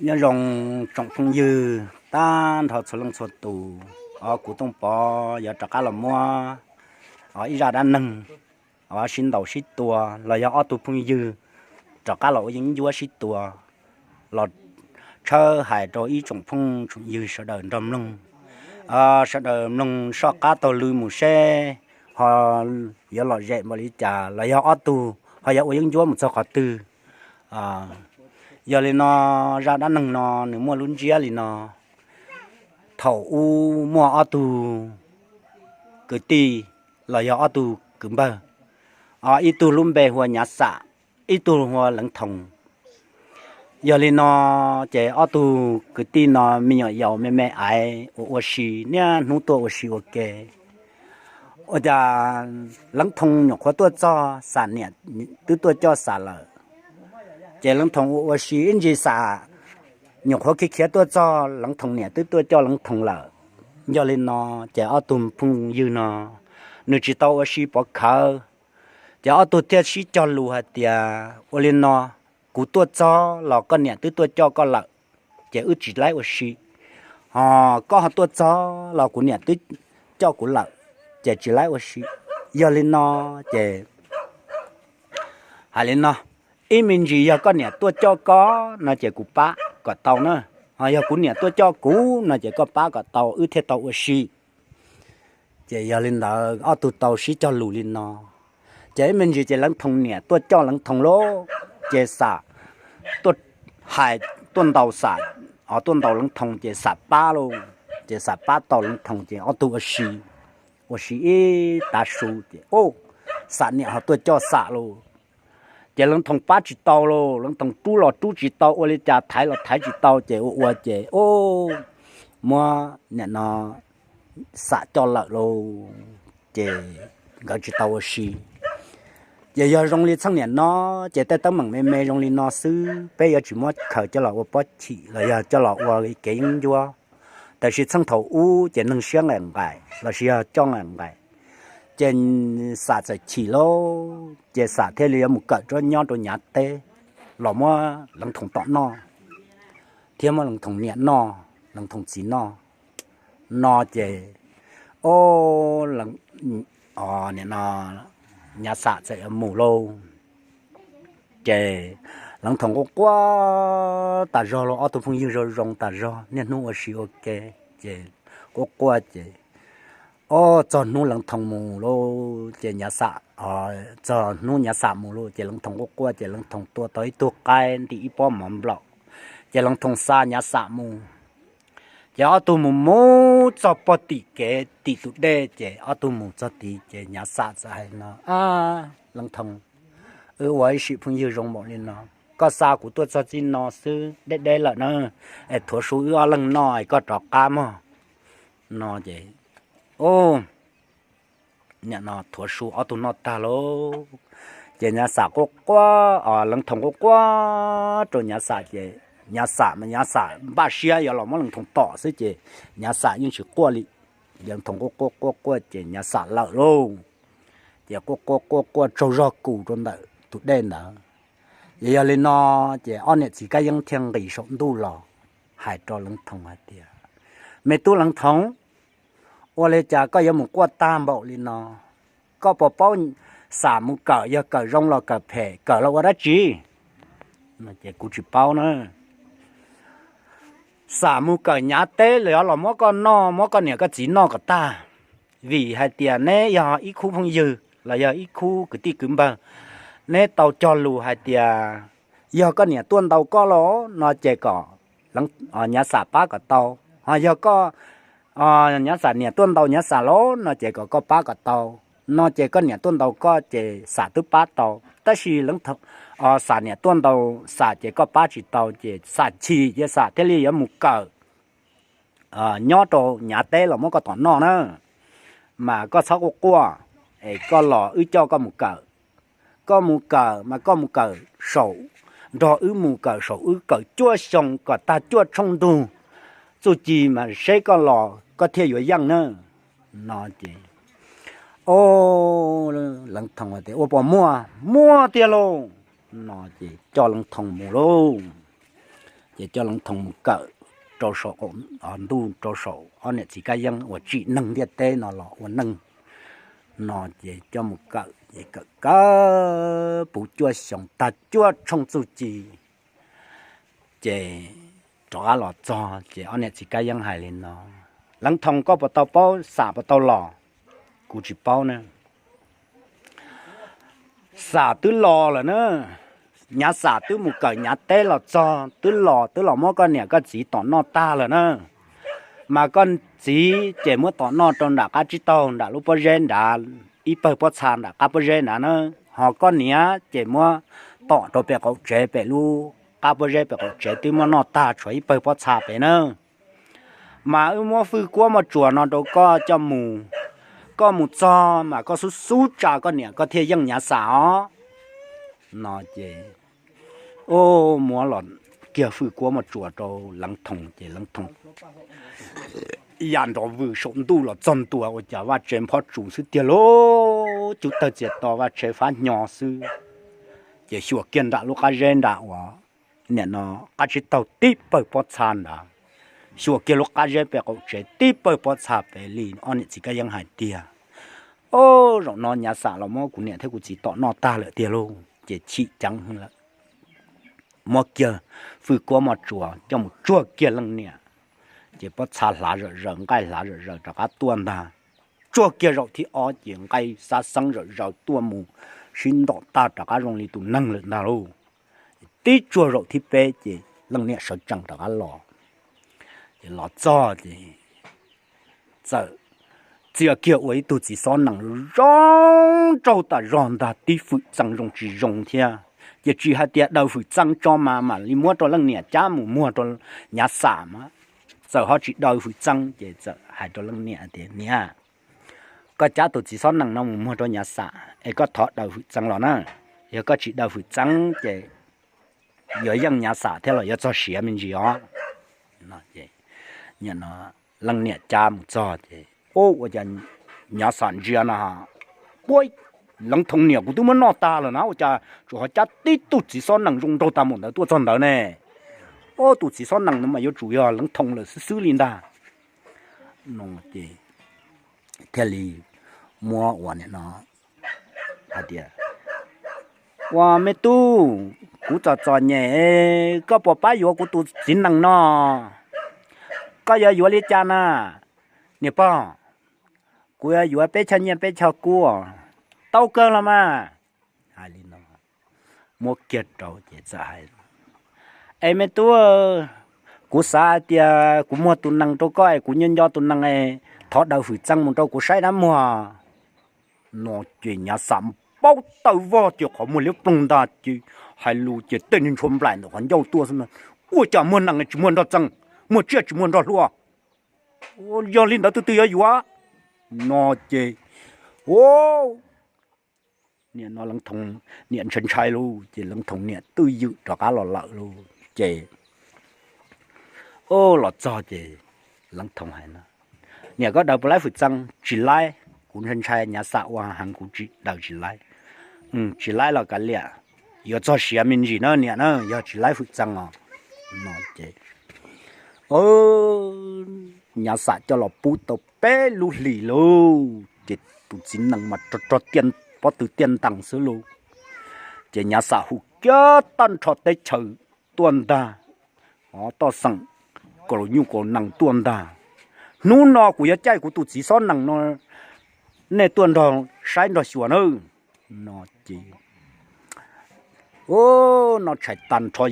Nyob zoo tsoom phooj ywg tag nrho txhua leej txhua tus, o kuv Tooj Pov yuav rov qab los muab o ib zaj dab neeg o sib ntaus sib tua los yog ob tug phooj ywg rov qab los ua yeeb ncuab sib tua los tshawb hais rau ib tsoom phooj tsoom ywg sawv daws nrog mloog, sawv daws mloog soj qab taug lw mus seb ho yuav lom zem npaum li cas los yog ob tug ho yuav ua yeeb ncuab mus txog qhov twg. Yog li no, zaj dab neeg no nws muaj lub ntsiab li no. Thaum ub muaj ob tug kwv tij los yog ob tug kwv npawg, ib tug lub npe hu ua Nyav Xam, ib tug hu ua Leev Thoo. Yog li no ces ob tug kwv tij no me nyuam yaus me me aiv ua ua si, niaj hnub tuaj ua si ua ke. Ua cas Leev Thoo nyuam qhuav tuaj txog, Xam niam twb tuaj coj Xam lawm. Ces Leev Thoo ua ua si ib ntsis, Xam nyuam qhuav khiav khiav tuaj txog, Leev Thoo niam twb tuaj coj Leev Thoo lawm. Yog li no ces ob tug phooj ywg no nws tsis tau ua si pov khawv, ces ob tug thiaj sib cog lus hais tias, ua li no, kuv tuaj txog los koj niam twb tuaj coj koj lawm, ces wb tsis laib ua si. Ho koj ho tuaj txog los kuv niam twb coj kuv lawm, ces tsis laib ua si. Yog li no ces hais li no, ib me ntsis yog koj niam tuaj coj koj no ces kuv pab kom tau na, ho yog kuv niam tuaj coj kuv no ces koj pab kom tau wb thiaj tau ua si. Ces yog li ntawd ob tug tau sib cog lus li no. Ces ib me ntsis ces Leev Thoo niam tuaj coj Leev Thoo lauj, ces Xam tuaj hais, tuaj ntaus Xam, o tuaj ntaus Leev Thoo ces Xam pab lauj. Ces Xam pab tau Leev Thoo ces ob tug ua si, ua si ib tav su ces, o, Xam niam ho tuaj coj Xam lauj. Ces Leev Thoo pab tsis tau lauj, Leev Thoo rub los rub tsis tau, ua li cas thaiv los thaiv tsis tau ces ua ua ces, o, muab nim no Xam coj lawm lauj, ces nkawd tsis tau ua si. Ces yog zoo li txheej niam no, ces tej teeb meem me me zoo li no xwb, peb yuav tsis muab khaws coj los ua pob chim los yog coj los ua kev yeeb ncuab. Tab sis txheej thaum ub ces neeg siab nqaim nqaim los sis yog coj nqaim nqaim, ces Xam txawm chim lauj, ces Xam thiaj li yuav mus kawm nyob rau Nyav teb los muab Leev Thoo tom noj, thiab muab Leev Thoo niam noj, Leev Thoo txiv noj. No ces, o, nim no Nyav Xam txawm yuav mus lauj. Ces Leev Thoo quaj quaj tas zog lauj, ob tug phooj ywg zoo zoo tas zog, niaj hnub ua si ua ke, ces quaj quaj ces, o, txog hnub Leev Thoo mus lauj, ces Nyav Xam, txog hnub Nyav Xam mus lauj, ces Leev Thoo quaj quaj ces Leev Thoo tua tau ib tug qaib ntim ib pob mov nplaum, ces Leev Thoo xa Nyav Xam mus. Ces ob tug mus mus txog pog tim kev tim tus dej, ces ob tug mus txog tid ces Nyav Xam txawm hais no, Leev Thoo, wb ua ib sim phooj ywg zoo npaum li no, koj xa kuv tuaj txog txij no xwb deb deb lawm na, es thuav su wb ob leeg noj es koj rov qab mog. No ces, o, nim no thuav su ob tug noj tag lauj, ces Nyav Xam quaj quaj, Leev Thoo quaj quaj rau Nyav Xam ces Nyav Xam mas Nyav Xam npaj siab yuav los muab Leev Thoo tom xwb ces Nyav Xam yeej tsis quaj li. Leev Thoo quaj quaj quaj quaj ces Nyav Xam lawm lauj. Ces quaj quaj quaj quaj tsaug zog kus rau ntawm tus dej ntawd. Ces yog li no, ces ob niam txiv Kab Yeeb thiaj nqis saum ntuj los hais rau Leev Thoo hais tias, Me tub Leev Thoo, ua li cas koj yuav mus quaj tag npaum li no? Koj puas paub Xam mus kawm yog kawm zoo los kawm phem, kawm los ua dab tsi? Ces, Kuv tsis paub na. Xam mus kawm Nyav teb los yog los muab koj noj, muab koj niam koj txiv noj kom tag, vim hais tias neb yog ib khub phooj ywg los yog ib khub kwv tij kwv npawg, neb tau cog lus hais tias yog koj niam tuaj ntaus koj los no ces kom Nyav Xam pab kom tau, ho yog koj, Nyav Xam niam tuaj ntaus Nyav Xam los no ces kom koj pab kom tau. No ces koj niam tuaj ntaus koj ces Xam twb pab tau, tab sis Xam niam tuaj ntaus Xam ces koj pab tsis tau, ces Xam chim ces Xam thiaj li yuav mus kawm nyob rau Nyav teb los muab koj tom noj na. Mas koj txhob quaj quaj, es koj los wb coj koj mus kawm. Koj mus kawm mas koj mus kawm saum, nrog wb mus kawm saum, wb kawm cuaj xyoo kom tag cuaj tshooj ntug, txuj ci mas seb koj los koj thiaj yuav yeej na. No ces, o, Leev Thoo tias, Ua puas muaj? Muaj tiag lauj. No ces coj Leev Thoo mus lauj. Ces coj Leej Thoo mus kawm rau saum qaum ntuj rau saum ob niam txiv kab yeeb uas tsim neeg ntiaj teb no los ua neej no ces coj mus kawm ces kawm kawm puv cuaj xyoos tag cuaj tshooj txuj ci ces rov qab los txog ces ob niam txiv kab yeeb hais li no, Leej Thoo, koj puas tau paub Xam puas tau los? Kuv tsis paub ne. Xam twb los lawm na, Nyav Xam twb mus kawm Nyav teb los txog twb los twb los muab koj niam koj txiv tom noj tag lawm na. Mas koj txiv ces muab tom noj rau nram qab tsib taug nram lub pob zeb nrad, ib pawg pob txha nram qab pob zeb nrad na. Ho koj niam ces muab tom rau pem qaum tsev, pem lub qab pob zeb pem qaum tsev twb muab noj tag tshuav ib pawg pob txha pem na. Mas wb muab fwj kuab moj tsuas no rau koj coj mus, koj mus txog mas koj xub xub tsa koj niam koj thiaj yeej Nyav Xam os. No ces muab los kiag fwj kuab moj tsuas rau Leej Thoo ces Leej Thoo ya nrov vwm saum ntuj los txog ntua ua cas vaj tse nphob tsuas xwb tiag lauj, cub tawg txias to vaj tse fab hnyo xwb. Ces xyuas kiag nram lub qab zeb nram uas nim no qab tsib taug tib pawg pob txha nrad, xyuas kiag lub qab zeb pem qaum tsev tib pawg pob txha pem li ob niam txiv kab yeeb hais tiag. Ob, zaum no Nyav Xam los muab kuv niam thiab kuv txiv tom noj tag lawm tiag lauj, ces chim ceev lawm. Muab kiag fwj kuab moj tsuas coj mus tsuag kiag leej niam, ces pob txha hlav zom zaws, nqaij hlav zom zaws rov qab tuaj ntag. Tsuag kiag zaum thib ob ces nqaij xab xeeb zom zaws tuaj mus sib ntaus tag rov qab zoo li tus neeg lawm ntag lauj. Tib tsuag zaum thib peb ces leej niam sawv tsees rov qab los. Ces los txog ces txawm txia kiag ua ib tug txiv xob nees zoo nraug tas zog ntag, tib fwm txee zoo tsis zoo thiab. Ces tsis hais tias daws fwm txee tso mas mam li muab rau leej niam cab mus muag rau Nyav Xam mas, txawm ho tsis daws fwm txee ces txawm hais rau leej niam tias, Niam, koj cab tus txiv xob nees no mus muag rau Nyav Xam es koj thov daws fwm txee los na. Yog koj tsis daws fwm txee ces yuav yeej Nyav Xam thiab los yuav txog siav me ntsis os. Leej niam cab mus txog ces, Ua cas Nyav Xam ntsia no, Ua, Leej Thoo niam kuv twb muab noj tag lawm na, ua cas tsuas ho cab tib tug txiv xob nees zoo nraug tag npaum ntawd tuaj txog ntawd ne? Ua, tus txiv xob nees no mas yuav tsum yog Leej Thoo lawm xwb xwb li ntag. No ces thiaj li muab ua no hais tias, Ua me tub, kuv txom txom nyem, koj puas pab yuav kuv tus txiv nees no? Koj yuav yuav li cas na? Niam pog, kuv yuav yuav peb choj nyiaj peb choj kub. Tau kawg los mas. Hais li no, muab kiag rau ces txawm hais, Es me tub, kuv xav hais tias kuv muag tus nees rau koj es kuv nco nco tus nees es thov daws fwm txee mus rau kuv saib dab muag. No ces Nyav Xam paub taw vog ces qhov muag liab ploog ntag ces hais lus ces tej niag ntshua nplaim ntawm qhov ncauj tuaj xwb na, Ua cas muag nees tsis muag nrog txee, muag tsiaj tsis muag nrog hlua? Yog li ntawd tus twg yuav yuav? No ces, ua, nim no Leej Thoo niam ntshai ntshai lauj, ces Leej Thoo niam twj ywm rov qab los lawm lauj. Ces, o, los txog ces Leej Thoo hais no, Niam, koj daws puas laib fwm txee? Tsis laib, kuv ntshai ntshai Nyav Xam ua heev kuv tsis daws, tsis laib. Tsis laib los kav liam, yuav txog siav me ntsis na niam na, yog tsis laib fwm txee os. No ces Nyav Xam coj los pub tau peb lub hlis lauj, ces tus txiv nees mas rog rog pob tw tiaj ntees xwb lauj. Ces Nyav Xam hu kiag tag nrho teb chaws tuaj ntag, toj xeem, kaus nyuj kaus nees tuaj ntag. Hnub no kuv yuav caij kuv tus txiv xob nees no nej tuaj nrog saib nrog xyuas nawb. No ces, o, no tshais tag nrho,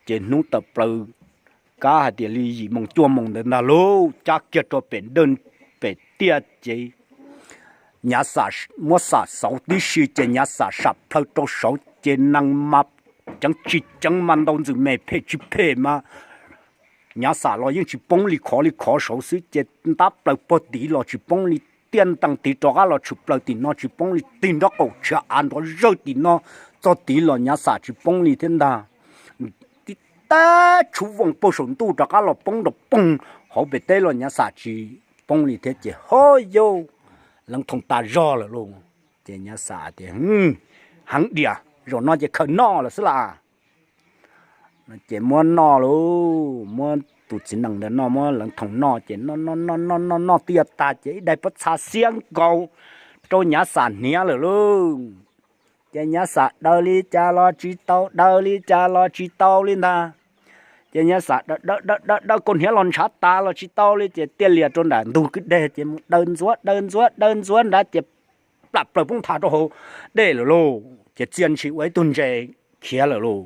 ces hnub tawm plaws kab hais tias li yim moos cuaj moos ntawd ntag lauj, cab kiag rau pem dawj pem tiaj ces Nyav Xam muab Xam xauv tib si ces Nyav Xam sam plhaw rau saud ces nees mas ceev tsis ceev mas ntaus ntxwm me phem tsis phem mas Nyav Xam los yeej tsis poob li, khov li khov saud xwb ces ntab plaws pog tid los tsis poob li, tiaj ntees tid rov qab los tshwm plaws tim no tsis poob li, tig nraub qaum tshiav av nrov zawj tim no txog tid los Nyav Xam tsis poob li thiab ntag. Tib tag tshuv voos pag saum ntuj rov qab los poob nrov poog hauv pem teb los Nyav Xam tsis poob li thiab ces ho yau, Leej Thoo tas zog lawm lauj. Ces Nyav Xam tias, Heev diam, zaum no ces khaws noj lawm xwb las. Ces muab noj lauj, muab tus txiv nees ntawd noj, muab Leev Thoom noj ces noj noj noj noj noj noj twb yuav tag ces ib daig pob txha xiab nkaus rau Nyav Xam hniav lawm lauj. Ces Nyav Xam daws li cas los tsis tau, daws li cas los tsis tau li ntag. Ces Nyav Xam daws daws daws daws kaus hniav los ntshav tas los tsis tau li ces tiaj lias rau nram ntug kwj deg ces mus daws ntxuav daws ntxuav daws ntxuav nrad ces plam plaws poob thav rau hauv dej lawm lauj. Ces txia ntshis ua ib tug ntses khiav lawm lauj.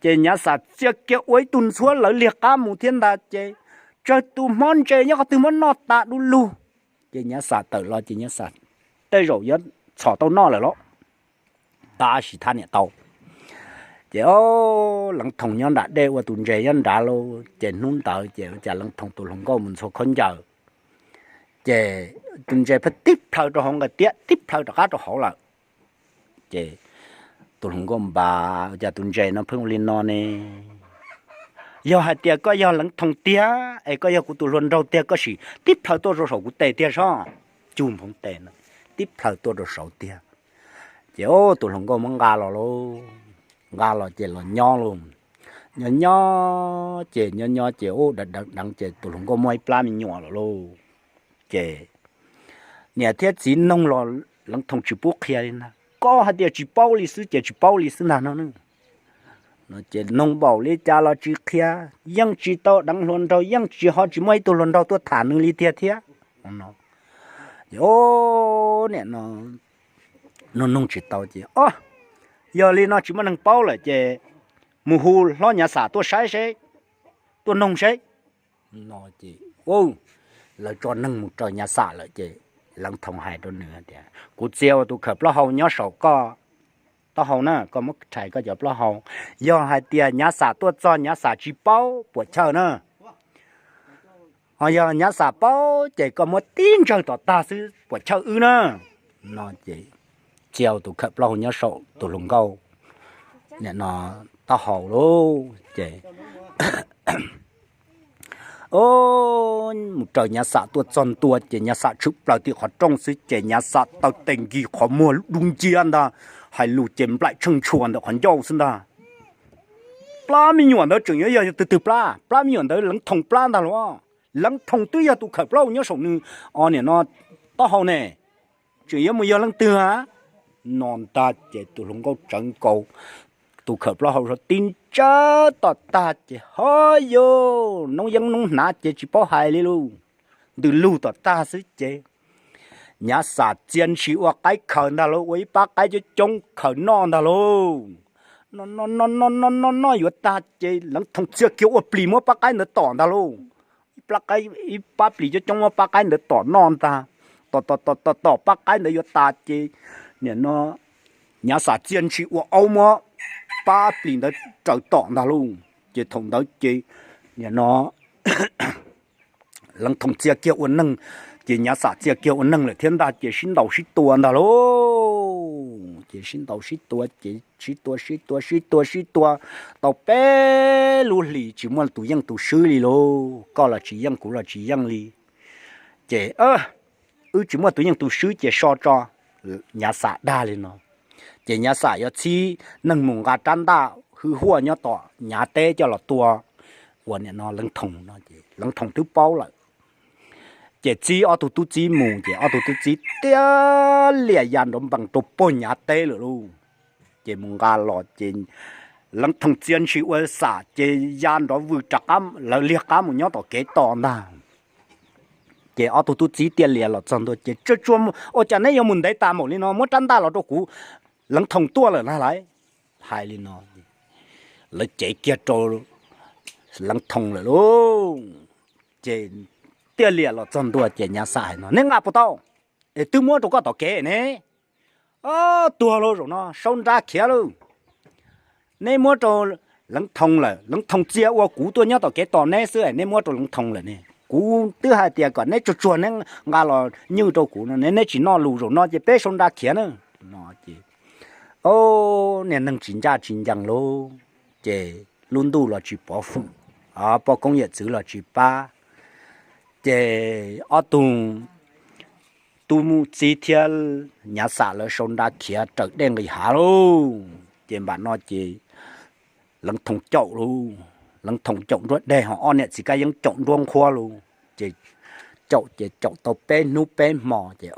Ces Nyav Xam txia kiag ua ib tug ntxhuab lawv liag qab mus thiab ntag ces tsawg tus hmob ntses nyob qhov twg muab noj tas du lug. Ces Nyav Xam tawm los ces Nyav Xam tej zaum yuav txhom tau noj lawm lauj, tab sis thab niam tau. Ces o, Leev Thoom nyob nram dej ua tus ntses nyob nrad lauj. Ces hnub ntawd ces ua cas Leev Thoom tus hluas nkauj mus ntxhua khaub ncaws, ces tus ntses pheej tib plhaw rau hauv nqaij tiab tib plhaw rov qab rau hauv lawm. Ces tus hluas nkauj npam, ua cas tus ntses no pheej ua li no ne? Yog hais tias koj yog Leev Thoom tiag es koj yog kuv tus hluas nraug tiag koj sim tib plhaw tuaj rau saum kuv tes tiag soj. Cug nphoov tes no, tib plhaw tuaj rau saud tiag. Ces tus hluas nkauj muab nqa los lauj, nqa los ces los nyob lauj. Nyob nyob ces nyob nyob ces ua deev deev ces tus hluas nkauj muaj ib plab me nyuam lawm lauj. Ces niam thiab txiv noog los Leev Thoom tsis pub qhia li ntag, koj hais tias tsis paub li xwb ces tsis paub li xwb ntag no. Ces noog npaum li cas los tsis qhia, yeej tsis tau deev hluas nraug, yeej tsis ho tsis muaj ib tug hluas nraug tuaj tham nws li tiag thiab. Ces o, niam no noog noog tsis tau ces o, yog li no tsis muaj neeg paub lawm ces mus hu hlob Nyav Xam tuaj saib seb, tuaj noog seb. No ces lawv tso neeg mus raws Nyav Xam lawm ces Leev Thoom hais rau nws tias kuv txia ua tus khawm plaub hau nyob saum koj taub hau na, koj muab rhais koj cov plaub hau. Yog hais tias Nyav Xam tuaj txog Nyav Xam tsis paub puam chawj na, ho yog Nyav Xam paub ces koj muab tib ntsawg tom tag xwb puam chawj wb na. No ces txia ua tus khawm plaub hau nyob saum tus hluas nkauj no taub hau lauj ces o, mus raws Nyav Xam tuaj txog ntua ces Nyav Xam tshwm plaws tim qhov rooj xwb ces Nyav Xam taw tes nkig qhov muag dub nciab ntag, hais lus ces nplaim tsheej tshua ntawm qhov ncauj xwb ntag. Plab me nyuam ntawd tseem yuav yog twg twg plab? Plab me nyuam ntawd Leev Thoom plab ntag lauj. Leev Thoom twb yog tus khawm plaub hau nyob saum nws o niam no taub hau ne, tseem yuav mus yog leej twg a? No ntag ces tus hluas nkauj tsawv nkaus tus khawm plaub hau tib ntsawg tom tag ces ho yus noob yeeb noob hnav ces tsis paub hais li lauj, ntws lug tom tag xwb ces Nyav Xam txia ntshis ua qaib khaws ntag lauj, ua ib pab qaib coob coob khaws noj ntag lauj. Noj noj noj noj noj noj yuav tag ces Leev Thoom txia kiag ua plis muab pab qaib ntawd tom ntag lauj. Ib pab plis coob coob muab pab qaib ntawd tom noj ntag. Tom tom tom tom tom pab qaib ntawd yuav tas ces niam no Nyav Xam txia ntshis ua aub muab pab plis ntawd raws tom ntag lauj. Ces thaum ntawd ces niam no Leev Thoom txia kiag ua neeg, ces Nyav Xam txia kiag ua neeg lawm thiab ntag ces sib ntaus sib tua ntag lauj. Ces sib ntaus sib tua ces sib tua sib tua sib tua sib tua tau peb lub hlis tsis muaj tus yeej tus swb li lauj, koj los tsis yeej kuv los tsis yeej li. Ces wb tsis muaj tus yeej tus swb ces so tso, Nyav Xam dag li no. Ces Nyav Xam yuav txhib neeg mus nqa rab ntaj hwj huaj nyob tom Nyav teb coj los tua uas niam no Leev Thoom no, Leev Thoom twb paub lawm. Ces txib ob tug tub txib mus ces ob tug tub txib tiag liam ya nrov npees rau puag Nyav teb lawm lauj. Ces mus nqa los ces Leev Thoom txia ntshis ua xam ces ya nrov vwm rov qab lawv liag qab mus nyob tom kev tos ntag. Ces ob tug tub txib tiaj lias los txog ntua ces tsuag tsuag, ua cas neb yuav mus ntev tas npaum li no, muab rab ntaj los rau kuv, Leev Thoom tuaj lawm na lauj. Hais li no, lawv cev kiag rau Leev Thoom lawm lauj. Ces tiaj lias los txog ntua ces Nyav Xam hais no, neb nqa puas tau? Es twb muab rau koj tom kev ne. Tuag lauj, zaum no sau nra khiav lauj. Neb muab rau Leev Thoom lawm, Leev Thoom txia ua kuv tuaj nyob tom kev tos neb xwb, neb muab rau Leev Thoom lawm ne. Kuv twb hais tias kom neb tsuag tsuag neb nqa los nywj rau kuv no, neb tsis noj lus, zaum no ces peb sau nra khiav na. No ces niag neeg tsis ncaj tsis ncees lauj, ces lub ntuj los tsis pov hwm, poj koob yawm txwv los tsis pab. Ces ob tug tub txib thiab Nyav Xam lawv sau nra khiav raws dej nqis hav lauj. Ces npam no ces Leev Thoom caum lauj, Leev Thoom caum nruab deg, ho ob niam txiv Kab Yeeb caum nruab nqhuab lauj. Ces caum ces caum tau peb hnub peb hmo ces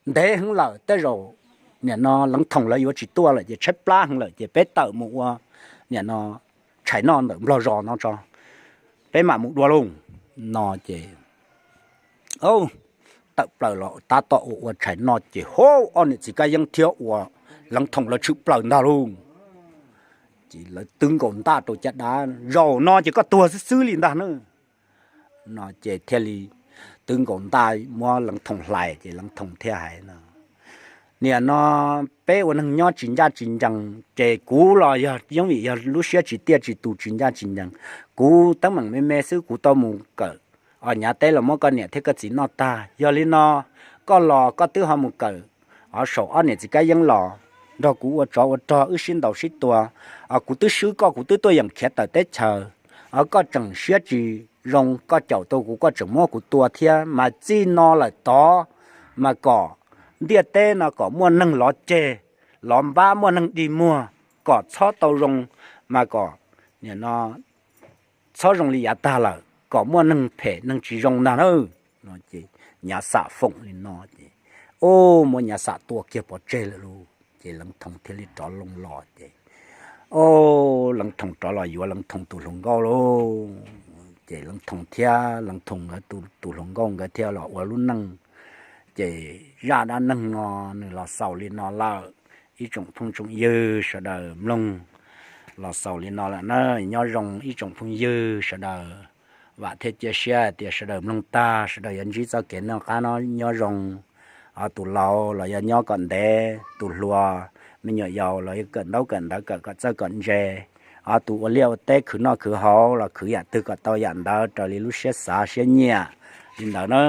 ntev heev lawm, tej zaum nim no Leev Thoom lawv yuav tsis tuaj lawm ces tshaib plab heev lawm ces peb tawm mus ua nim no tshais noj ntawm nplog zos no tso, peb mam mus dua lauj. No ces tawm plaws los tab tom ua ua tshais noj ces hov, ob niam txiv Kab Yeeb thiab ua Leev Thoom lawv tshwm plaws ntag lauj. Ces lawv twb nkaus ntaj rau caj dab, zaum no ces koj tuag xwb xwb li ntag na. No ces thiaj li twb nkaus ntaj muab Leev Thoom hlais ces Leev Thoom thiaj hais no, nim no peb ua neeg nyob tsis ncaj tsis ncees ces kuv los yog yeej vim yog lub siab tsis tiaj tsis tus tsis ncaj tsis ncees. Kuv teeb meem me me xwb kuv tau mus kawm os nyav teb los muab koj niam thiab koj txiv noj tag. Yog li no koj los koj twb ho mus kawm os saum ob niam txiv Kab Yeeb los nrog kuv ua tsov ua rog wb sib ntaus sib tua, os kuv twb swb koj kuv twb tuaj yeem khiav tawm teb chaws, os koj tseem siab tsis zoo koj caum tau kuv koj tseem muab kuv tua thiab mas txij no lawm tod mas kom ntiaj teb no kom muaj neeg lov ceg lov npab, muaj neeg dig muag, kom txhob tau zoo, mas kom nim no txhob zoo li yav tag lawm, kom muaj neeg phem neeg tsis zoo ntag na. No ces Nyav Xam foom li no ces, o, muab Nyav Xam tua kiag pov tseg lawm lauj. Ces Leev Thoom thiaj li rov loo los ces, o, Leev Thoom rov los yuav Leev Thoom tus hluas nkauj lauj. Ces Leev Thoom thiab Leev Thoom nkawd tus hluas nkauj nkawd thiaj los ua lub neej. Ces zaj dab neeg no nws los xaus li no lawm. Ib tsoom phooj tsoom ywg sawv daws mloog los xaus li no lawm na. Nyob zoo ib tsoom phooj ywg sawv daws, vam thiab cia siab hais tias sawv daws mloog tag sawv daws yuav ntsib txoj kev noj qab no nyob zoo. Tus laus los yog nyob kom ntev, tus hluas me nyuam yaus los yog kawm ntaub kawm ntawv kawm kom txawj kom ntse. Tus ua liaj ua teb khwv noj khwv haus los khwv yam twg kom tau yam ntawd raws li lub siab xav siab nyiam li ntawd na.